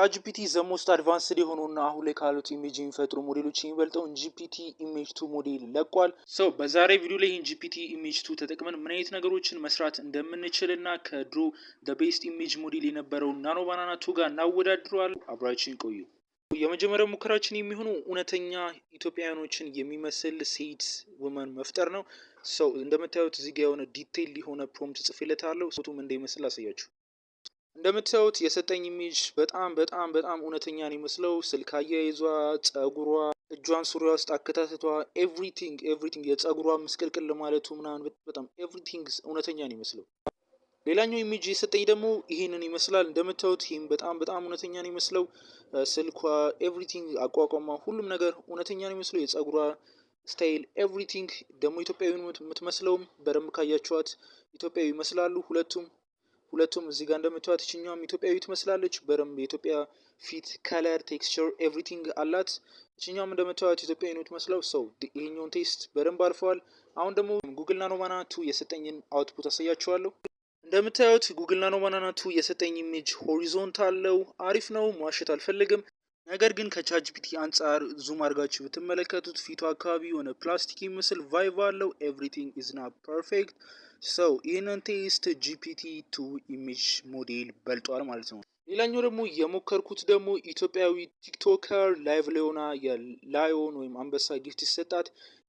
ChatGPT the most advanced የሆኑና አሁን ላይ ካሉት image የሚፈጥሩ ሞዴሎች የሚበልጠውን GPT image 2 ሞዴል ለቋል። So በዛሬ ቪዲዮ ላይ ይህን GPT image 2 ተጠቅመን ምን አይነት ነገሮችን መስራት እንደምንችል እና ከድሮ best image model የነበረውን Nano Banana 2 ጋር እናወዳድረዋለን። አብራችን ቆዩ። የመጀመሪያው ሙከራችን የሚሆነው እውነተኛ ኢትዮጵያውያኖችን የሚመስል ሴት woman መፍጠር ነው። So እንደምታዩት እዚህ ጋ የሆነ detail የሆነ prompt ጽፌለታለሁ። ፎቶም እንደሚመስል አሳያችሁ። እንደምታዩት የሰጠኝ image በጣም በጣም በጣም እውነተኛ ነው የሚመስለው። ስልክ አያይዟ፣ ጸጉሯ፣ እጇን ሱሪዋ ውስጥ አከታተቷ፣ everything, everything፣ የጸጉሯ ምስቅልቅል ማለቱ ምናምን በጣም everything እውነተኛ ነው የሚመስለው። ሌላኛው image የሰጠኝ ደግሞ ይህንን ይመስላል። እንደምታዩት ይህም በጣም በጣም እውነተኛ ነው የሚመስለው። ስልኳ፣ everything፣ አቋቋሟ፣ ሁሉም ነገር እውነተኛ ነው የሚመስለው። የጸጉሯ style፣ everything ደግሞ ኢትዮጵያዊ የምትመስለውም በደንብ ካያችኋት ኢትዮጵያዊ ይመስላሉ ሁለቱም። ሁለቱም እዚህ ጋር እንደምታዩት ይችኛዋም ኢትዮጵያዊ ትመስላለች። በደንብ የኢትዮጵያ ፊት፣ color፣ texture፣ everything አላት። ይችኛዋም እንደምታዩት ኢትዮጵያዊ ነው የምትመስለው። So ይሄኛውን test በደንብ አልፈዋል። አሁን ደግሞ Google Nano Banana 2 የሰጠኝን output አሳያችኋለሁ። እንደምታዩት Google Nano Banana 2 የሰጠኝ image horizontal ነው፣ አሪፍ ነው፣ መዋሸት አልፈልግም። ነገር ግን ከ ChatGPT አንጻር zoom አድርጋችሁ ብትመለከቱት ፊቱ አካባቢ የሆነ ፕላስቲክ የሚመስል vibe አለው። Everything is not perfect። So ይህንን test GPT 2 image model በልጧል ማለት ነው። ሌላኛው ደግሞ የሞከርኩት ደግሞ ኢትዮጵያዊ TikToker live ላይ ሆና የ lion ወይም አንበሳ gift ሲሰጣት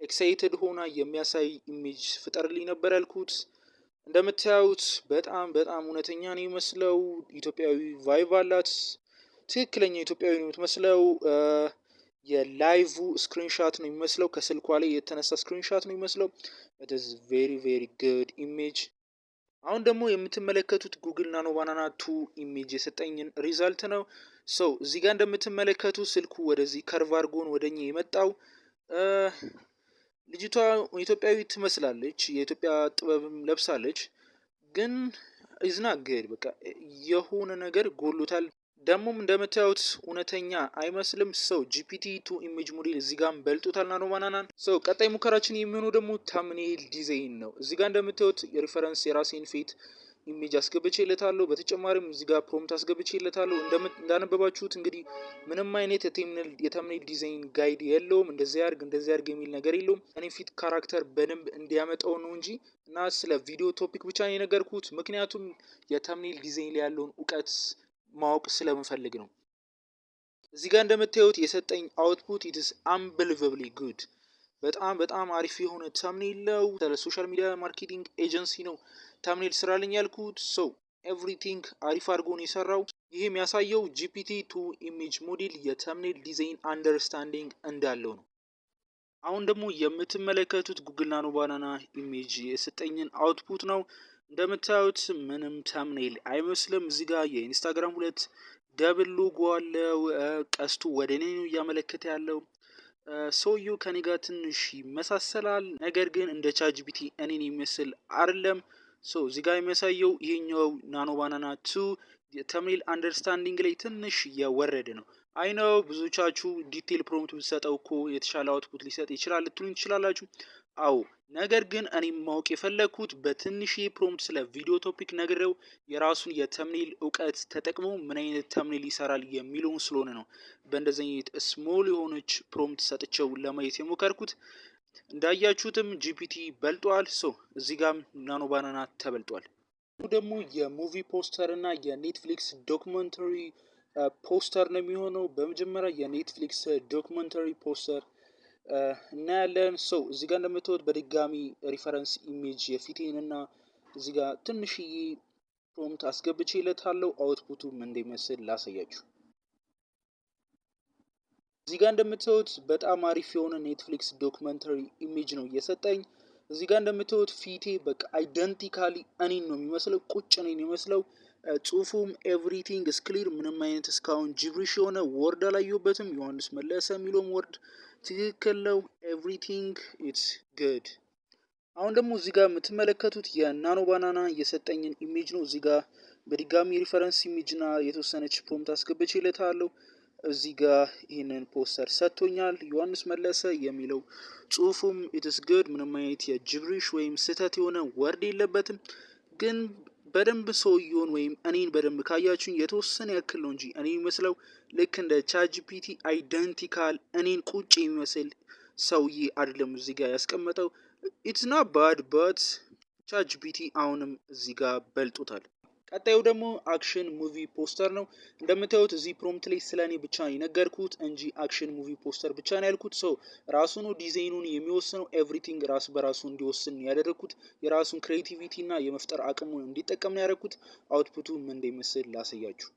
excited ሆና የሚያሳይ image ፍጠርልኝ ነበር ያልኩት። እንደምታዩት በጣም በጣም እውነተኛ ነው የሚመስለው። ኢትዮጵያዊ vibe አላት። ትክክለኛ ኢትዮጵያዊ ነው የምትመስለው። የ live screenshot ነው የሚመስለው። ከስልኳ ላይ የተነሳ screenshot ነው የሚመስለው። It's very, very good image። አሁን ደግሞ የምትመለከቱት Google Nano Banana 2 image የሰጠኝን result ነው። So እዚህ ጋር እንደምትመለከቱት ስልኩ ወደዚህ curve አድርጎን ወደኛ የመጣው። ልጅቷ ኢትዮጵያዊ ትመስላለች፣ የኢትዮጵያ ጥበብም ለብሳለች። ግን is not good፣ በቃ የሆነ ነገር ጎሎታል። ደግሞም እንደምታዩት እውነተኛ አይመስልም። So GPT 2 image model እዚህ ጋር በልጦታል Nano Banana ን። So ቀጣይ ሙከራችን የሚሆነው ደግሞ thumbnail design ነው። እዚህ ጋር እንደምታዩት የ reference የራሴን ፊት image አስገብቼለታለሁ። በተጨማሪም እዚህ ጋር prompt አስገብቼለታለሁ። እንዳነበባችሁት እንግዲህ ምንም አይነት የ thumbnail design guide የለውም። እንደዚህ ያርግ፣ እንደዚህ ያርግ የሚል ነገር የለውም። እኔ ፊት character በደንብ እንዲያመጣው ነው እንጂ እና ስለ ቪዲዮ topic ብቻ ነው የነገርኩት። ምክንያቱም የ thumbnail design ላይ ያለውን እውቀት ማወቅ ስለምፈልግ ነው። እዚህ ጋር እንደምታዩት የሰጠኝ output it's unbelievably good። በጣም በጣም አሪፍ የሆነ thumbnail ነው። ለ social media marketing agency ነው thumbnail ስራልኝ ያልኩት። So everything አሪፍ አድርጎ ነው የሰራው። ይህ የሚያሳየው GPT 2 image model የ thumbnail design understanding እንዳለው ነው። አሁን ደግሞ የምትመለከቱት Google Nano Banana image የሰጠኝን output ነው። እንደምታዩት ምንም thumbnail አይመስልም። እዚህ ጋር የ Instagram ሁለት double logo አለው። ቀስቱ ወደ እኔ ነው እያመለከተ ያለው። ሰውየው ከኔ ጋር ትንሽ ይመሳሰላል፣ ነገር ግን እንደ ChatGPT እኔን የሚመስል አይደለም። So እዚህ ጋር የሚያሳየው ይሄኛው Nano Banana 2 thumbnail understanding ላይ ትንሽ የወረደ ነው። I know ብዙዎቻችሁ detail prompt ብትሰጠው እኮ የተሻለ output ሊሰጥ ይችላል ልትሉኝ ትችላላችሁ። አዎ፣ ነገር ግን እኔ ማወቅ የፈለግኩት በትንሽ prompt ስለ ቪዲዮ topic ነግሬው የራሱን የ thumbnail እውቀት ተጠቅሞ ምን አይነት thumbnail ይሰራል የሚለውን ስለሆነ ነው በእንደዚህ አይነት small የሆነች prompt ሰጥቼው ለማየት የሞከርኩት። እንዳያችሁትም GPT በልጧል። So እዚህ ጋም Nano Banana ተበልጧል። ደግሞ የ movie poster እና የ Netflix documentary poster ነው የሚሆነው። በመጀመሪያ የ Netflix documentary poster እናያለን። So እዚህ ጋር እንደምታዩት በድጋሚ reference image የፊቴን እና እዚህ ጋር ትንሽዬ prompt አስገብቼለታለሁ። Output ኡ ምን እንደሚመስል ላሳያችሁ። እዚህ ጋር እንደምታዩት በጣም አሪፍ የሆነ Netflix documentary image ነው እየሰጠኝ። እዚህ ጋር እንደምታዩት ፊቴ በቃ identically እኔን ነው የሚመስለው፣ ቁጭ እኔን የሚመስለው። ጽሁፉም everything is clear፣ ምንም አይነት እስካሁን gibberish የሆነ word አላየሁበትም። ዮሐንስ መለሰ የሚለውም word ትክክል ነው። Everything it's good። አሁን ደግሞ እዚህ ጋር የምትመለከቱት የ Nano Banana የሰጠኝን image ነው። እዚህ ጋር በድጋሚ reference image እና የተወሰነች prompt አስገብቼለታለሁ። እዚህ ጋር ይህንን ፖስተር ሰጥቶኛል። ዮሐንስ መለሰ የሚለው ጽሁፉም it's good፣ ምንም አይነት የ gibberish ወይም ስህተት የሆነ word የለበትም። ግን በደንብ ሰውየውን ወይም እኔን በደንብ ካያችሁኝ የተወሰነ ያክል ነው እንጂ እኔ የሚመስለው ልክ እንደ ChatGPT identical እኔን ቁጭ የሚመስል ሰውዬ አይደለም እዚህ ጋር ያስቀመጠው። It's not bad, but ChatGPT አሁንም እዚህ ጋር በልጦታል። ቀጣዩ ደግሞ action movie poster ነው። እንደምታዩት እዚህ prompt ላይ ስለ እኔ ብቻ ነው የነገርኩት እንጂ action movie poster ብቻ ነው ያልኩት። So ራሱ ነው ዲዛይኑን የሚወስነው። Everything ራሱ በራሱ እንዲወስን ያደረግኩት፣ የራሱን creativity እና የመፍጠር አቅሙን እንዲጠቀም ነው ያደረግኩት። Output ኡ ምን እንደሚመስል ላሳያችሁ።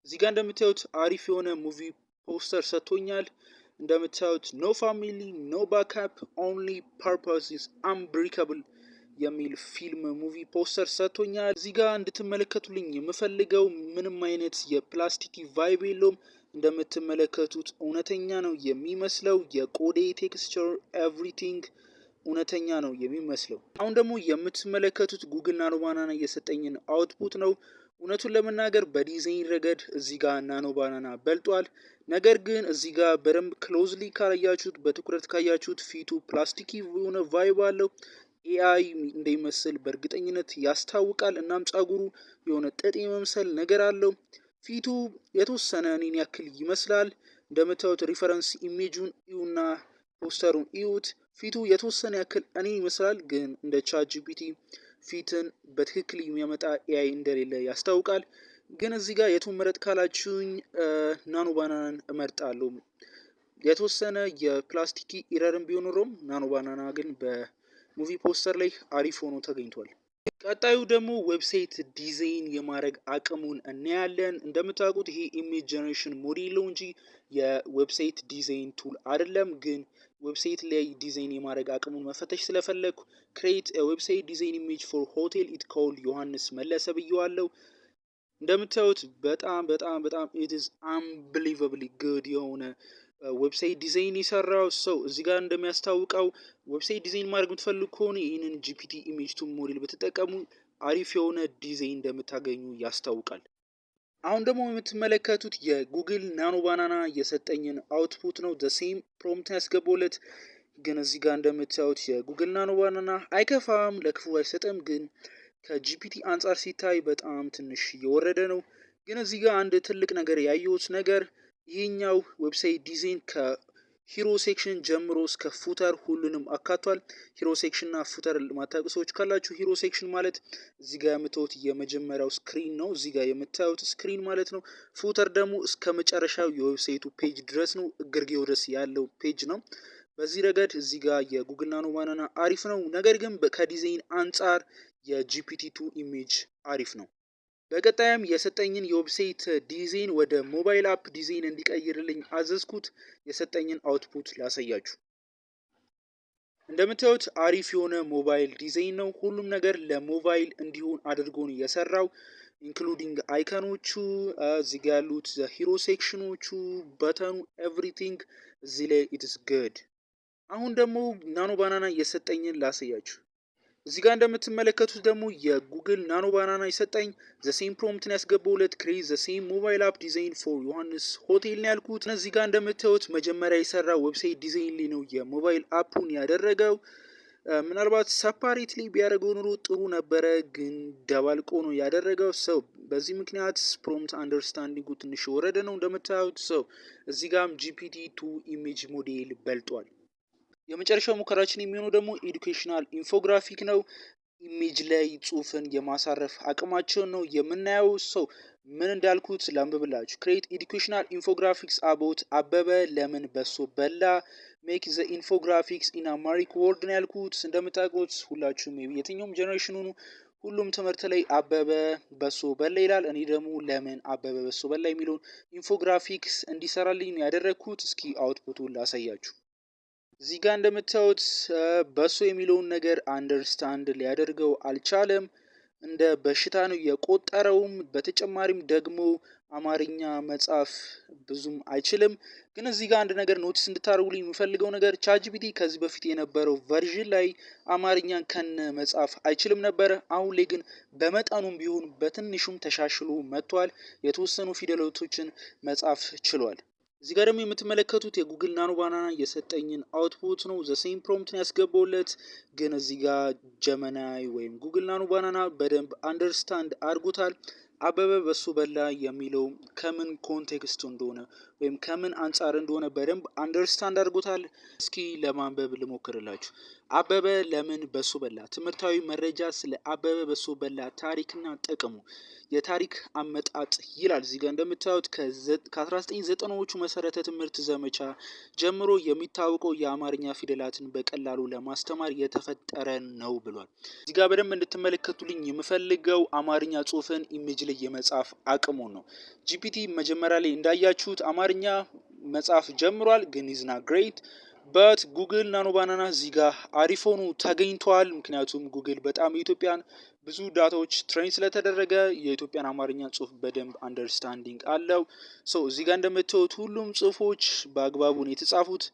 እዚህ ጋር እንደምታዩት አሪፍ የሆነ movie poster ሰጥቶኛል። እንደምታዩት "No family, no backup, only purpose is unbreakable" የሚል ፊልም movie poster ሰጥቶኛል። እዚህ ጋር እንድትመለከቱልኝ የምፈልገው ምንም አይነት የ plasticky vibe የለውም። እንደምትመለከቱት እውነተኛ ነው የሚመስለው። የቆዳዬ texture, everything እውነተኛ ነው የሚመስለው። አሁን ደግሞ የምትመለከቱት Google Nano Banana የሰጠኝን output ነው። እውነቱን ለመናገር በዲዛይን ረገድ እዚህ ጋር Nano Banana በልጧል። ነገር ግን እዚህ ጋር በደንብ closely ካያችሁት፣ በትኩረት ካያችሁት ፊቱ plasticky የሆነ vibe አለው። AI እንደሚመስል በእርግጠኝነት ያስታውቃል። እናም ጸጉሩ የሆነ ጥጥ የመምሰል ነገር አለው። ፊቱ የተወሰነ እኔን ያክል ይመስላል። እንደምታዩት reference image ኡን እዩና ፖስተሩን እዩት። ፊቱ የተወሰነ ያክል እኔ ይመስላል፣ ግን እንደ ChatGPT ፊትን በትክክል የሚያመጣ AI እንደሌለ ያስታውቃል። ግን እዚህ ጋር የቱን ምረጥ ካላችሁኝ Nano Banana ን እመርጣለሁ። የተወሰነ የ plasticky error ን ቢኖረውም Nano Banana ግን በ movie poster ላይ አሪፍ ሆኖ ተገኝቷል። ቀጣዩ ደግሞ website design የማድረግ አቅሙን እናያለን። እንደምታውቁት ይሄ image generation model ነው እንጂ የ website design tool አይደለም። ግን website ላይ ዲዛይን የማድረግ አቅሙን መፈተሽ ስለፈለግኩ "Create website design image for hotel, it called ዮሐንስ መለሰ" ብየዋለሁ። እንደምታዩት በጣም በጣም በጣም it is unbelievably good የሆነ website design የሰራው። So እዚህ ጋር እንደሚያስታውቀው website design ማድረግ የምትፈልጉ ከሆነ ይህንን GPT image 2 ሞዴል ብትጠቀሙ አሪፍ የሆነ ዲዛይን እንደምታገኙ ያስታውቃል። አሁን ደግሞ የምትመለከቱት የ Google Nano Banana የሰጠኝን output ነው። The same prompt ያስገባሁለት፣ ግን እዚህ ጋር እንደምታዩት የ Google Nano Banana አይከፋም፣ ለክፉ አይሰጥም። ግን ከ GPT አንጻር ሲታይ በጣም ትንሽ እየወረደ ነው። ግን እዚህ ጋር አንድ ትልቅ ነገር ያየሁት ነገር ይህኛው website design ከ hero section ጀምሮ እስከ footer ሁሉንም አካቷል። Hero section እና footer ማታውቁ ሰዎች ካላችሁ፣ hero section ማለት እዚህ ጋር የምታዩት የመጀመሪያው screen ነው። እዚህ ጋር የምታዩት screen ማለት ነው። Footer ደግሞ እስከ መጨረሻው የ website ኡ page ድረስ ነው፣ ግርጌው ድረስ ያለው page ነው። በዚህ ረገድ እዚህ ጋር የ Google Nano Banana አሪፍ ነው። ነገር ግን ከዲዛይን አንጻር የ GPT-2 image አሪፍ ነው። በቀጣይም የሰጠኝን የ website design ወደ mobile app design እንዲቀይርልኝ አዘዝኩት። የሰጠኝን output ላሳያችሁ። እንደምታዩት አሪፍ የሆነ mobile design ነው። ሁሉም ነገር ለሞባይል እንዲሆን አድርጎ ነው የሰራው። Including icon ኦቹ፣ እዚህ ጋ ያሉት hero section ኦቹ፣ button ኡ፣ everything እዚህ ላይ it's good። አሁን ደግሞ Nano Banana የሰጠኝን ላሳያችሁ። እዚህ ጋር እንደምትመለከቱት ደግሞ የ Google Nano Banana የሰጠኝ the same prompt ን ያስገባሁለት፣ "Create the same mobile app design for ዮሐንስ ሆቴል" ነው ያልኩት። እዚህ ጋር እንደምታዩት መጀመሪያ የሰራ website design ላይ ነው የ mobile app ኡን ያደረገው። ምናልባት separately ቢያደርገው ኑሮ ጥሩ ነበረ፣ ግን ደባልቆ ነው ያደረገው። So በዚህ ምክንያት prompt understanding ኡ ትንሽ የወረደ ነው እንደምታዩት። So እዚህ ጋም GPT-2 image model በልጧል። የመጨረሻው ሙከራችን የሚሆነው ደግሞ educational infographic ነው። Image ላይ ጽሁፍን የማሳረፍ አቅማቸውን ነው የምናየው። So ምን እንዳልኩት ላንብብላችሁ። "Create educational infographics about አበበ ለምን በሶ በላ፣ make the infographics in Amharic word" ነው ያልኩት። እንደምታውቁት ሁላችሁም የትኛውም generation ሁኑ ሁሉም ትምህርት ላይ አበበ በሶ በላ ይላል። እኔ ደግሞ ለምን አበበ በሶ በላ የሚለውን infographics እንዲሰራልኝ ነው ያደረግኩት። እስኪ output ኡን ላሳያችሁ። እዚህ ጋር እንደምታዩት በሶ የሚለውን ነገር understand ሊያደርገው አልቻለም። እንደ በሽታ ነው የቆጠረውም። በተጨማሪም ደግሞ አማርኛ መጻፍ ብዙም አይችልም። ግን እዚህ ጋር አንድ ነገር notice እንድታደርጉልኝ የምፈልገው ነገር ChatGPT ከዚህ በፊት የነበረው version ላይ አማርኛን ከነ መጻፍ አይችልም ነበረ። አሁን ላይ ግን በመጠኑም ቢሆን በትንሹም ተሻሽሎ መጥቷል። የተወሰኑ ፊደላቶችን መጻፍ ችሏል። እዚህ ጋር ደግሞ የምትመለከቱት የ Google Nano Banana የሰጠኝን output ነው። The same prompt ነው ያስገባውለት፣ ግን እዚህ ጋር Gemini ወይም Google Nano Banana በደንብ understand አድርጎታል። አበበ በሶ በላ የሚለው ከምን context እንደሆነ ወይም ከምን አንጻር እንደሆነ በደንብ understand አድርጎታል። እስኪ ለማንበብ ልሞክርላችሁ። አበበ ለምን በሶ በላ? ትምህርታዊ መረጃ ስለ አበበ በሶ በላ ታሪክና ጥቅሙ፣ የታሪክ አመጣጥ ይላል። እዚህ ጋር እንደምታዩት ከ1990ዎቹ መሰረተ ትምህርት ዘመቻ ጀምሮ የሚታወቀው የአማርኛ ፊደላትን በቀላሉ ለማስተማር የተፈጠረ ነው ብሏል። እዚህ ጋር በደንብ እንድትመለከቱልኝ የምፈልገው አማርኛ ጽሁፍን image ላይ የመጻፍ አቅሙን ነው። GPT መጀመሪያ ላይ እንዳያችሁት አማርኛ መጻፍ ጀምሯል፣ ግን is not great, but Google Nano Banana እዚህ ጋር አሪፍ ሆኖ ተገኝቷል። ምክንያቱም ጉግል በጣም የኢትዮጵያን ብዙ ዳታዎች train ስለተደረገ የኢትዮጵያን አማርኛ ጽሁፍ በደንብ understanding አለው። So እዚህ ጋር እንደምታዩት ሁሉም ጽሁፎች በአግባቡ ነው የተጻፉት፣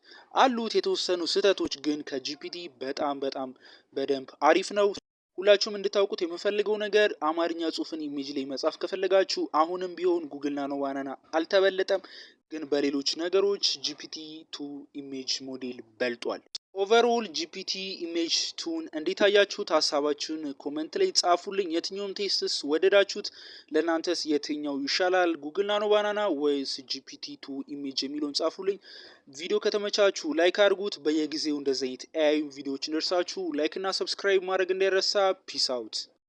አሉት የተወሰኑ ስህተቶች፣ ግን ከ GPT በጣም በጣም በደንብ አሪፍ ነው። ሁላችሁም እንድታውቁት የምፈልገው ነገር አማርኛ ጽሁፍን image ላይ መጻፍ ከፈለጋችሁ አሁንም ቢሆን Google Nano Banana አልተበለጠም፣ ግን በሌሎች ነገሮች GPT 2 image model በልጧል። Overall GPT image 2ን እንዴት አያችሁት? ሀሳባችሁን comment ላይ ጻፉልኝ። የትኛውም tests ወደዳችሁት? ለእናንተስ የትኛው ይሻላል? Google Nano Banana ወይስ GPT 2 image የሚለውን ጻፉልኝ። ቪዲዮ ከተመቻችሁ like አድርጉት። በየጊዜው እንደዚህ አይነት AI ቪዲዮዎች እንደርሳችሁ like እና subscribe ማድረግ እንዳይረሳ። Peace out.